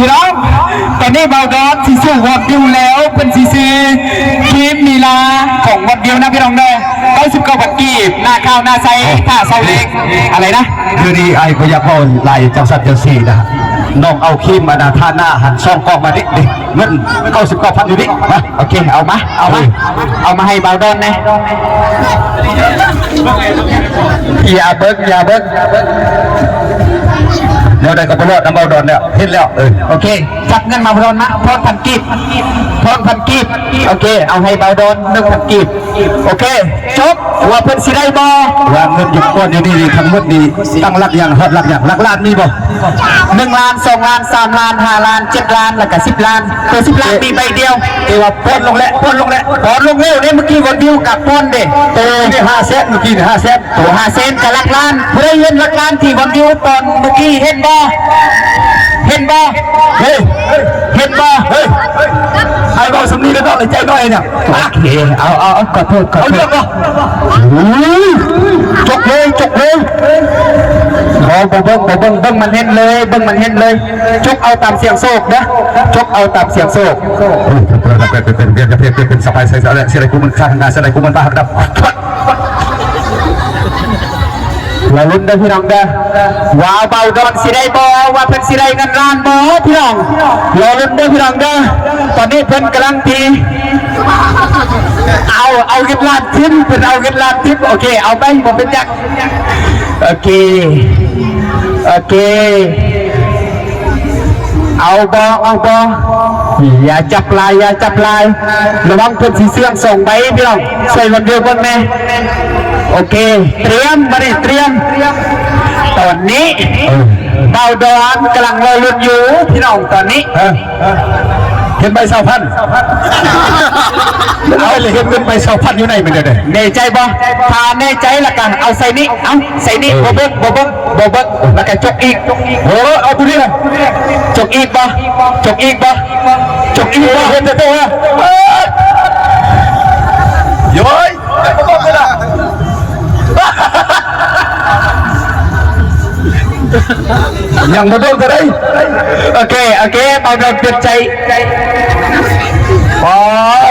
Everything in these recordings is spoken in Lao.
ພີ່ນ້ອງ ຕອນນີ້ບ່າວດອນຊິຊື້ວອນວິວແລ້ວ ເພິ່ນຊິຊື້ຄຣີມມີລາຂອງວອນວິວນະພີ່ນ້ອງເດີ ເກົ້າສິບເກົ້າພັນກີບ ໜ້າຂາວໜ້າໃສ ຖ້າເຊົາແລງ ອະໄລນະ? ຄືນີ້ອ້າຍບໍ່ຢາກເວົ້າຫຼາຍຈັ່ງຊັ້ນຈັ່ງຊີ້ນະ ນ້ອງເອົາຄຣີມອັນນາທາໜ້າຫັ້ນສອງກ່ອງມານີ້ ນີ້ເງິນເກົ້າສິບເກົ້າພັນຢູ່ນີ້ ມາ ໂອເຄ ເອົາມາ ເອົາມາ ເອົາມາໃຫ້ບ່າວດອນແດ່. ຢ່າເບິ່ງ ຢ່າເບິ່ງ ແນວໃດກໍບໍ່ລອດນຳບ່າວດອນແລ້ວ ເຫັນແລ້ວ ເອີ ໂອເຄ ຈັບເງິນມາ ບ່າວດອນມາ ທອນພັນກີບ ທອນພັນກີບ ໂອເຄ ເອົາໃຫ້ບ່າວດອນໜຶ່ງພັນກີບ ໂອເຄ ຈົບ ວ່າເພິ່ນຊິໄດ້ບໍ່ ວ່າເງິນຢູ່ກ້ອນຢູ່ນີ້ທັງໝົດນີ້ ຕັ້ງຫຼັກຫຍັງ ຮອດຫຼັກຫຍັງ ຫຼັກລ້ານມີບໍ່? ໜຶ່ງລ້ານ ສອງລ້ານ ສາມລ້ານ ຫ້າລ້ານ ເຈັດລ້ານ ແລ້ວກະສິບລ້ານ ໂຕສິບລ້ານມີໃບດຽວ ແຕ່ວ່າປ່ອນລົງແຫຼະ ປ່ອນລົງແຫຼະ ປ່ອນລົງແລ້ວເດ້ ເມື່ອກີ້ວອນວິວກະປ່ອນເດ້ ໂຕນີ້ຫ້າແສນ ເມື່ອກີ້ນີ້ຫ້າແສນ ໂຕຫ້າແສນກະຫຼັກລ້ານ ຜູ້ໃດເຫັນຫຼັກລ້ານທີ່ວອນວິວປ່ອນເມື່ອກີ້ ເຫັນບໍ່? ເຫັນບໍ່? ເຮີ້ຍ ເຫັນບໍ່? ເຮີ້ຍ ອ້າຍເວົ້າສ່ຳນີ້ແລ້ວເນາະ ໃນໃຈນ້ອຍນະ ໂອເຄ ເອົາ ເອົາ ເອົາ ຂໍໂທດ ຂໍໂທດ ເອົາເລື່ອງບໍ່? ໂອ້ຍ ຈົກເລີຍ ຈົກເລີຍ ບໍ່ ບໍ່ເບິ່ງ ບໍ່ເບິ່ງ ເບິ່ງມັນເຫັນເລີຍ ເບິ່ງມັນເຫັນເລີຍ ຈົກເອົາຕາມສ່ຽງໂຊກເດີ ຈົກເອົາຕາມສ່ຽງໂຊກ ໂອ້ຍ ເປັນ ເປັນ ເປັນ ເປັນ ເປັນ ເປັນ ເປັນ ເປັນ ສະພາຍໃສ ສະແລະ ຊິໄດ້ກູມັນຂ້າງໜ້າ ຊິໄດ້ກູມັນປາກດຳ ລອລຸ້ນເດີພີ່ນ້ອງເດີ ວ່າບ່າວດອນຊິໄດ້ບໍ່ ວ່າເພິ່ນຊິໄດ້ເງິນລ້ານບໍ່ພີ່ນ້ອງ ລອລຸ້ນເດີພີ່ນ້ອງເດີ ຕອນນີ້ເພິ່ນກຳລັງທີ່ ເອົາ ເອົາເງິນລ້ານຖິ້ມ ເພິ່ນເອົາເງິນລ້ານຖິ້ມ ໂອເຄ ເອົາໄປ ບໍ່ເປັນຫຍັງ ໂອເຄ ໂອເຄ ເອົາບໍ່ ເອົາບໍ່ ຢ່າຈັບຫຼາຍ ຢ່າຈັບຫຼາຍ ລະວັງເພິ່ນຊິເຊື່ອງສອງໃບພີ່ນ້ອງ ຊ່ວຍເບິ່ງເດີເບິ່ງແດ່ ໂອເຄ ຕຽມ ບາດນີ້ຕຽມ ຕອນນີ້ ເອີ ບ່າວດອນກຳລັງລໍລຸ້ນຢູ່ພີ່ນ້ອງ ຕອນນີ້ ເອີ ເຫັນໃບຊາວພັນ ມັນເອົາເລີຍ ເຫັນເງິນໃບຊາວພັນຢູ່ໃນ ແມ່ນແນວໃດ? ແນ່ໃຈບໍ່? ຖ້າແນ່ໃຈລະກະເອົາໃສ່ນີ້ ເອົາໃສ່ນີ້ ເອີ ບໍ່ເບິ່ງ ບໍ່ເບິ່ງ ບໍ່ເບິ່ງ ລະກະຈົກອີກ ໂອ້ ເອົາຕົວນີ້ລະ ຈົກອີກບໍ່? ຈົກອີກບໍ່? ຈົກອີກບໍ່? ເຫັນແຕ່ໂຕ ໂອ້ຍ ຍັງບໍ່ໂດນເທົ່າໃດ ໂອເຄ ໂອເຄ ບ່າວດອນປ່ຽນໃຈ ອໍ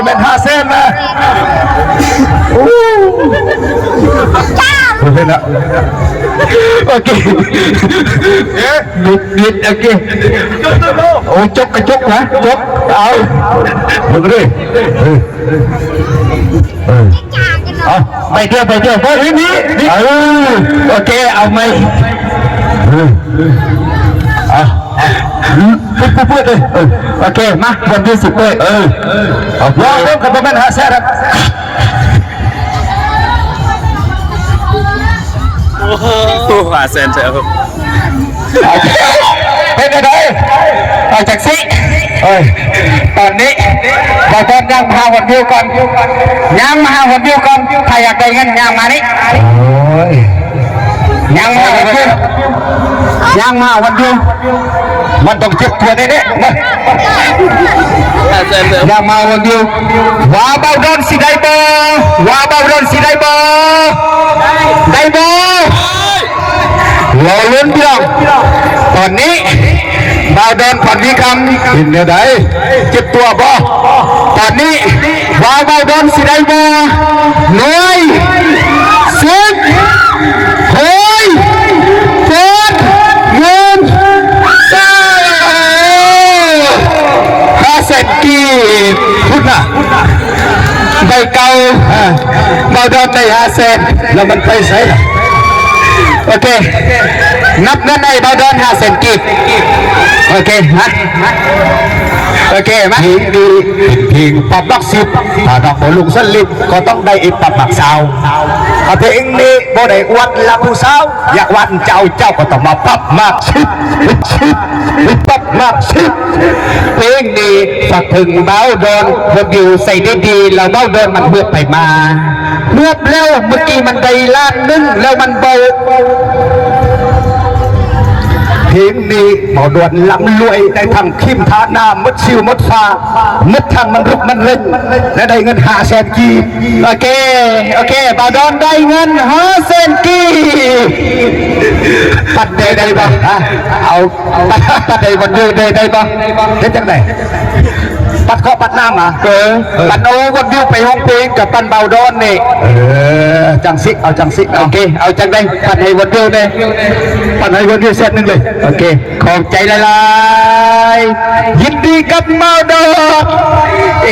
ແມ່ນຫ້າແສນນະ ໂອ້ ເຫັນລະ ໂອເຄ ເອີ ບິດ ບິດ ໂອເຄ ໂອ້ ຈົກກະຈົກນະ ຈົກ ເອົາ ເບິ່ງເດີ ເອີ ເອີ ເອົາ ໃບດຽວ ໃບດຽວ ເບິ່ງນີ້ ເອີ ໂອເຄ ເອົາໃໝ່ ເອີ ເອົາ ເປີດ ເປີດ ເປີດເລີຍ ເອີ ໂອເຄ ມາ ວັນທີສິບ ເປີດ ເອີ ເອົາ ລອງເບິ່ງ ກະບໍ່ແມ່ນຫ້າແສນ ໂອ້ໂຫ ຫ້າແສນແທ້ ເຮັດແນວໃດ? ເອົາຈັ່ງຊີ້ ເອີຍ ຕອນນີ້ບ່າວດອນຍ່າງມາຫາວັນວິວກ່ອນ ຍ່າງມາຫາວັນວິວກ່ອນ ຖ້າຢາກໄດ້ເງິນຍ່າງມານີ້ ໂອ້ຍ ຍ່າງມາຫາວັນວິວ ຍ່າງມາຫາວັນວິວ ມັນຕ້ອງເຈັບຕົວແນ່ໆ ມາ ຢ່າມາວັນດຽວ ວ່າບ່າວດອນຊິໄດ້ບໍ່ ວ່າບ່າວດອນຊິໄດ້ບໍ່ ໄດ້ບໍ່ ລໍລຸ້ນພີ່ນ້ອງ ຕອນນີ້ບ່າວດອນ ພອນວິຄຳ ເປັນແນວໃດ ເຈັບຕົວບໍ່ ຕອນນີ້ ວ່າບ່າວດອນຊິໄດ້ບໍ່ ໜ່ວຍ ສິບ ໂອ້ຍ ເປີດ ເງິນ ຫ້າແສນກີບ ພຸ້ນນະ ໃບເກົ່າ ເອີ ບ່າວດອນໄດ້ຫ້າແສນ ແລ້ວມັນໄປໃສລະ? ໂອເຄ ນັບເງິນໃຫ້ບ່າວດອນຫ້າແສນກີບ ໂອເຄ ມາ ໂອເຄ ມາ ເພງນີ້ເປັນເພງປັບຫຼັກສິບ ຖ້ານ້ອງບໍ່ລົງສະລິບ ກໍຕ້ອງໄດ້ປັບຫຼັກຊາວ ຖ້າເພງນີ້ບໍ່ໄດ້ອວດລະຜູ້ສາວ ຢາກຫວານເຈົ້າ ເຈົ້າກໍຕ້ອງມາປັບຫຼັກສິບ ສິບ ປັບຫຼັກສິບ ເພງນີ້ຝາກເຖິງບ່າວດອນ ເພິ່ນຢູ່ໃສ່ດີໆ ແລ້ວບ່າວດອນມັນເມືອບໄປມາ ເມືອບແລ້ວ ເມື່ອກີ້ມັນໄດ້ລ້ານໜຶ່ງ ແລ້ວມັນເວົ້າ ເ ເພງນີ້ເບົາດອນລ່ຳລວຍ ໄດ້ທັງຄີມທາໜ້າ ໝົດສິວໝົດຟ້າ ໝົດທັງມັນລຸກມັນເຫຼັ່ງ ແລະໄດ້ເງິນຫ້າແສນກີບ. ໂອເຄ ໂອເຄ ເບົາດອນໄດ້ເງິນຫ້າແສນກີບ. ປັດແດ່ໄດ້ບໍ່? ເອົາ ປັດ ປັດໃຫ້ວັນວິວແດ່ໄດ້ບໍ່? ເຮັດຈັ່ງໃດ? ປັດເຄາະປັດນ້ຳຫວາ? ເອີ ເອີ ປັນ ໂອ້ ວັນວິວໄປຮ້ອງເພງກັບປັນເບົາດອນນີ້. ເອີ ຈັ່ງຊິ ເອົາຈັ່ງຊິ ເອົາ ໂອເຄ ເອົາຈັ່ງໃດ ປັນໃຫ້ວັນວິວແດ່ ປັນໃຫ້ວັນວິວແສນໜຶ່ງເລີຍ. ໂອເຄ ຂອບໃຈຫຼາຍໆ ຍິນດີກັບເບົາດອນ. ເອ